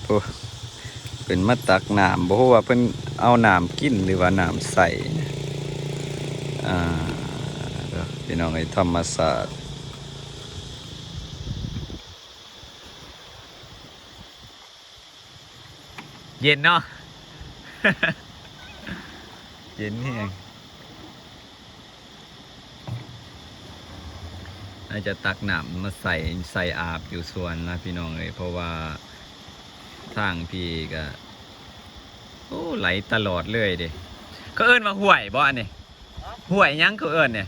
ໂອ້ ເພິ່ນມາຕັກນ້ຳ ບໍ່ຮູ້ວ່າເພິ່ນເອົານ້ຳກິນ ຫຼືວ່ານ້ຳໃຊ້. ອ່າ ພີ່ນ້ອງເອີຍ ທຳມະຊາດ ເຢັນເນາະ ເຢັນແຮງ. ອາດຈະຕັກນ້ຳມາໃສ່ ໃສ່ອາບຢູ່ສວນລະພີ່ນ້ອງເອີຍ ເພາະວ່າທາງພີ້ກະ ໂອ້ ໄຫຼຕະຫຼອດເລີຍເດ້. ເຂົາເອີ້ນວ່າຫ້ວຍບໍ່ອັນນີ້? ຫ້ວຍຫຍັງເຂົາເອີ້ນນີ້?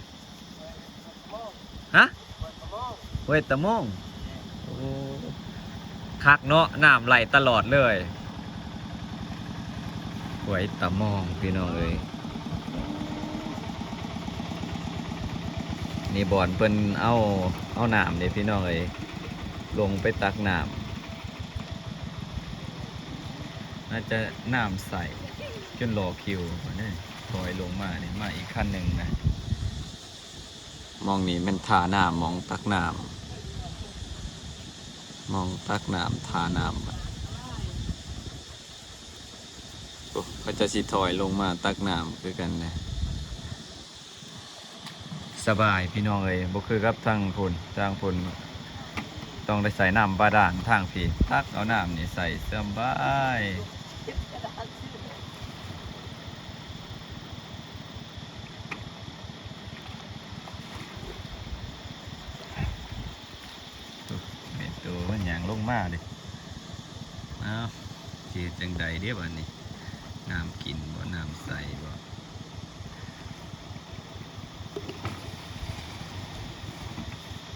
ຮະ? ຫ້ວຍຕະໂມງ. ໂອ້ ຄັກເນາະ ນ້ຳໄຫຼຕະຫຼອດເລີຍ ຫ້ວຍຕະໂມງ ພີ່ນ້ອງເອີຍ. ນີ້ບ່ອນເພິ່ນເອົາ ເອົານ້ຳເດ້ພີ່ນ້ອງເອີຍ ລົງໄປຕັກນ້ຳ ອາດຈະນ້ຳໃສຈົນລໍຄິວເດ້. ຖອຍລົງມານີ້ ມາອີກຄັນໜຶ່ງນະ. ໝ່ອງນີ້ແມ່ນທ່ານ້ຳ ໝ່ອງຕັກນ້ຳ ໝ່ອງຕັກນ້ຳ ທ່ານ້ຳ. ໂອ້ ເຂົາເຈົ້າຊິຖອຍລົງມາຕັກນ້ຳຄືກັນເດ້. ສະບາຍພີ່ນ້ອງເອີຍ ບໍ່ຄືກັບທາງພຸ້ນ ທາງພຸ້ນຕ້ອງໄດ້ໃສ່ນ້ຳບາດານ ທາງພີ້ຕັກເອົານ້ຳນີ້ໃສ່ສະບາຍ. ແມ່ນໂຕມັນຍ່າງລົງມາເດ້. ອ້າວ ຊິເຮັດຈັ່ງໃດເດບາດນີ້ ນ້ຳກິນບໍ່ ນ້ຳໃຊ້ບໍ່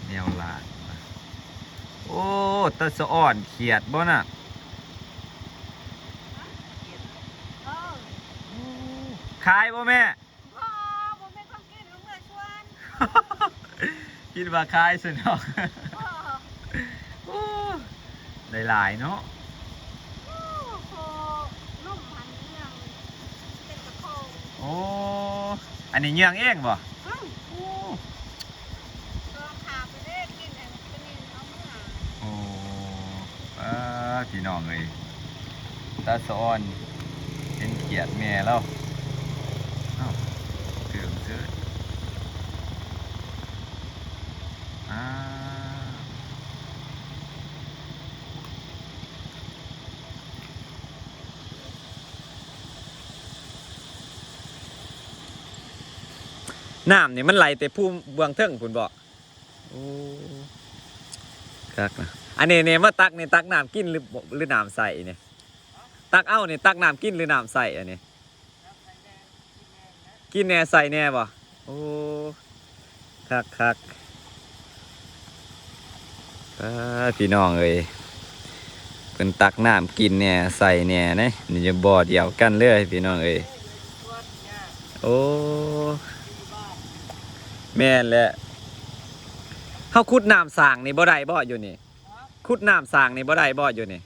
ແນວລາດ. ໂອ້ ຕາສະອອນຂຽດບໍ່ນະ? ຂາຍບໍ່ແມ່? ບໍ່ ບໍ່ແມ່ນຂອງກິນ ເອົາເມືອສວນ. ຄິດວ່າຂາຍຊັ້ນດອກ. ບໍ່ ໂອ້ ໄດ້ຫຼາຍເນາະ. ໂອ້ ພໍໜຸ່ມຫັ້ນເມືອງເປັນຕະໂຄງ. ໂອ້ ອັນນີ້ເຍືອງເອງບໍ່? ເອີ ໂອ້ ລອງຫາໄປເດ້ກິນອັນ ໂອ້ ປ້າ ພີ່ນ້ອງເອີຍ ຕາສະອອນເຫັນຂຽດແມ່ລາວ. ອ້າວ ເກີມເສີຍ ອ້າ ນ້ຳນີ້ມັນໄຫຼແຕ່ພູເບື້ອງເທິງພຸ້ນບໍ? ໂອ້ ຄັກນະ. ອັນນີ້ນີ້ມາຕັກນີ້ ຕັກນ້ຳກິນ ຫຼື ຫຼືນ້ຳໃຊ້ນີ້? ຕັກເອົານີ້ ຕັກນ້ຳກິນ ຫຼື ນ້ຳໃຊ້ອັນນີ້? ກິນແດ່ໃຊ້ແດ່ບໍ? ໂອ້ ຄັກໆ. ປ້າ ພີ່ນ້ອງເອີຍ ເພິ່ນຕັກນ້ຳກິນແດ່ໃຊ້ແດ່ເດ້. ນີ້ຢູ່ບໍ່ດຽວກັນເລີຍພີ່ນ້ອງເອີຍ. ໂອ້ ແມ່ນແຫຼະ. ເຮົາຂຸດນ້ຳສ້າງນີ້ບໍ່ໄດ້ບໍຢູ່ນີ້? ຂຸດນ້ຳສ້າງນີ້ບໍ່ໄດ້ບໍຢູ່ນີ້?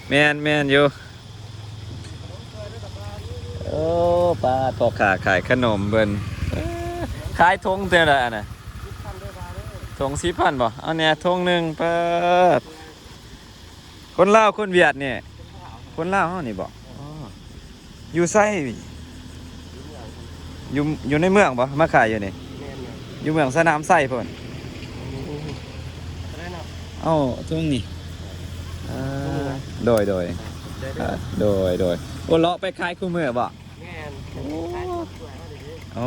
ແມ່ນ ແມ່ນຢູ່. ໂອ້ ປ້າ ພໍ່ຄ້າຂາຍຂະໜົມເພິ່ນ ເອີ ຂາຍຖົງເທົ່າໃດອັນນະ? ຖົງສິບພັນບໍ? ເອົາແດ່ຖົງໜຶ່ງ. ປ້າ ຄົນລາວຄົນຫວຽດນີ້? ຄົນລາວເຮົານີ້ບໍ? ອໍ ຢູ່ໃສ? ຢູ່ ຢູ່ໃນເມືອງບໍ? ມາຂາຍຢູ່ນີ້? ແມ່ນໆ ຢູ່ເມືອງສະໜາມໄຊພຸ້ນ. ໂອ້ ເທົ່າໃດເນາະ? ເອົາ ຖົງນີ້. ເອີ ໂດຍໆ ເອີ ໂດຍໆ. ໂອ້ ເລາະໄປຂາຍຄູ່ມື້ບໍ? ແມ່ນ. ໂອ້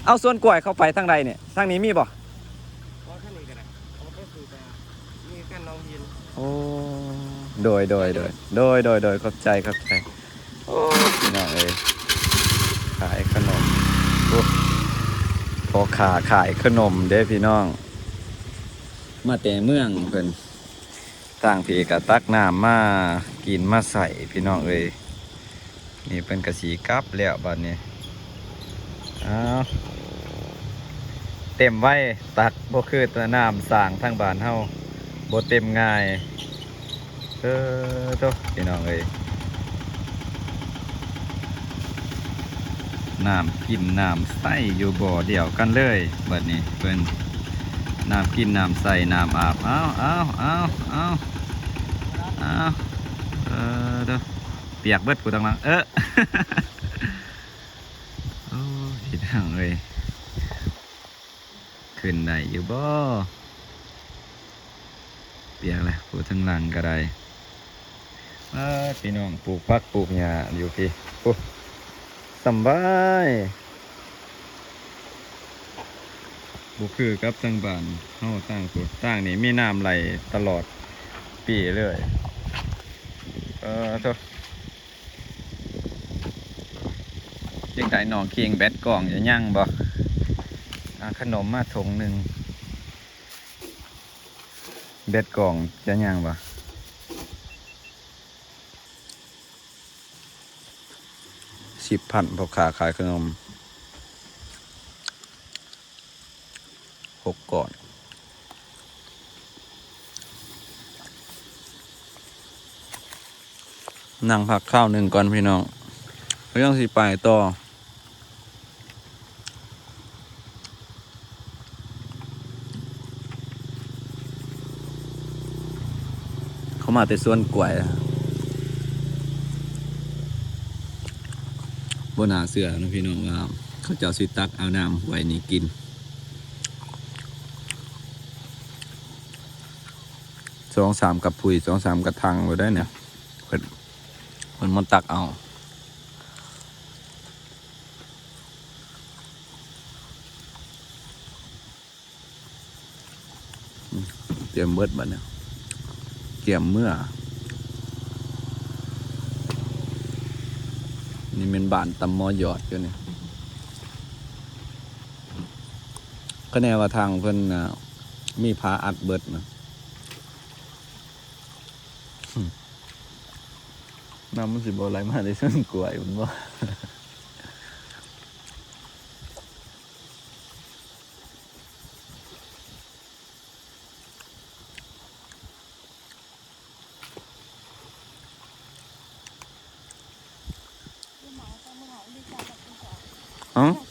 ເອົາສວນກ້ວຍເຂົ້າໄປທາງໃດນີ້? ທາງນີ້ມີບໍ? ເອົາທາງນີ້ກໍໄດ້ ເອົາໄປປູກ ມີກັນໜອງຫີນ. ໂອ້ ໂດຍໆໆ ໂດຍໆໆ ຂອບໃຈ ຂອບໃຈ. ໂອ້ ພີ່ນ້ອງເອີຍ ຂາຍຂະໜົມ. ໂອ້ ພໍ່ຄ້າຂາຍຂະໜົມເດ້ພີ່ນ້ອງ ມາແຕ່ເມືອງເພິ່ນ. ທາງພີ້ກໍຕັກນ້ຳມາກິນມາໃຊ້ພີ່ນ້ອງເອີຍ. ນີ້ເພິ່ນກໍຊິກັບແລ້ວບາດນີ້. ອ້າວ ເຕັມໄວ ຕັກບໍ່ຄືແຕ່ນ້ຳສ້າງທາງບ້ານເຮົາ ບໍ່ເຕັມງ່າຍ. ເອີ ໂທ້ ພີ່ນ້ອງເອີຍ. ນ້ຳກິນນ້ຳໃຊ້ຢູ່ບໍ່ດຽວກັນເລີຍ ບັດນີ້ເພິ່ນ ນ້ຳກິນນ້ຳໃຊ້ນ້ຳອາບ ເອົາ ເອົາ ເອົາ ເອົາ ເອົາ ເອີ ເດີ ປຽກເບິດຜູ້ທາງຫຼັງ ເອີ ໂອ້ຍ ພີ່ນ້ອງເອີຍ ຂຶ້ນໄດ້ຢູ່ບໍ່? ປຽກແລ້ວ ຜູ້ທາງຫຼັງກໍໄດ້ ເອີ ພີ່ນ້ອງ ປູກຜັກປູກຫຍ້າຢູ່ພີ້ ໂອ້ ສຳບາຍ ບໍ່ຄືກັບທາງບ້ານເຮົາ ທາງພຸ້ນ ທາງນີ້ມີນ້ຳໄຫຼຕະຫຼອດປີເລີຍ ເອີ ໂທ້. ຈັ່ງໃດນ້ອງຄິງ ແບັດກ້ອງຈະຍັງບໍ່? ເອົາຂະໜົມມາຖົງໜຶ່ງ ແບັດກ້ອງຈະຍັງບໍ່? ສິບພັນ ພໍ່ຄ້າຂາຍຂະໜົມ. ຫົກກ້ອນ ນັ່ງພັກຄາວໜຶ່ງກ່ອນພີ່ນ້ອງ ແລ້ວຈັ່ງຊິໄປຕໍ່ ເຂົາມາແຕ່ສວນກ້ວຍ ບໍ່ໜ້າເຊື່ອເນາະພີ່ນ້ອງວ່າ ເຂົາເຈົ້າຊິຕັກເອົານ້ຳຫ້ວຍນີ້ກິນ ສອງສາມກະພຸ້ຍ ສອງສາມກະຖັງໂລດໄດ໋ນີ້ ເພິ່ນ ເພິ່ນມາຕັກເອົາ. ອືມ ຕຽມເບິດບັດນີ້ ກຽມເມືອ ນີ້ແມ່ນບ້ານຕຳມໍຢອດຢູ່ນີ້ ຄະແນນວ່າທາງເພິ່ນນະ ມີຜາອັດເບິດນະ ນ້ຳມັນຊິບໍ່ໄຫຼມາແຕ່ສວນກ້ວຍພຸ້ນບໍ່? ເອົ້າ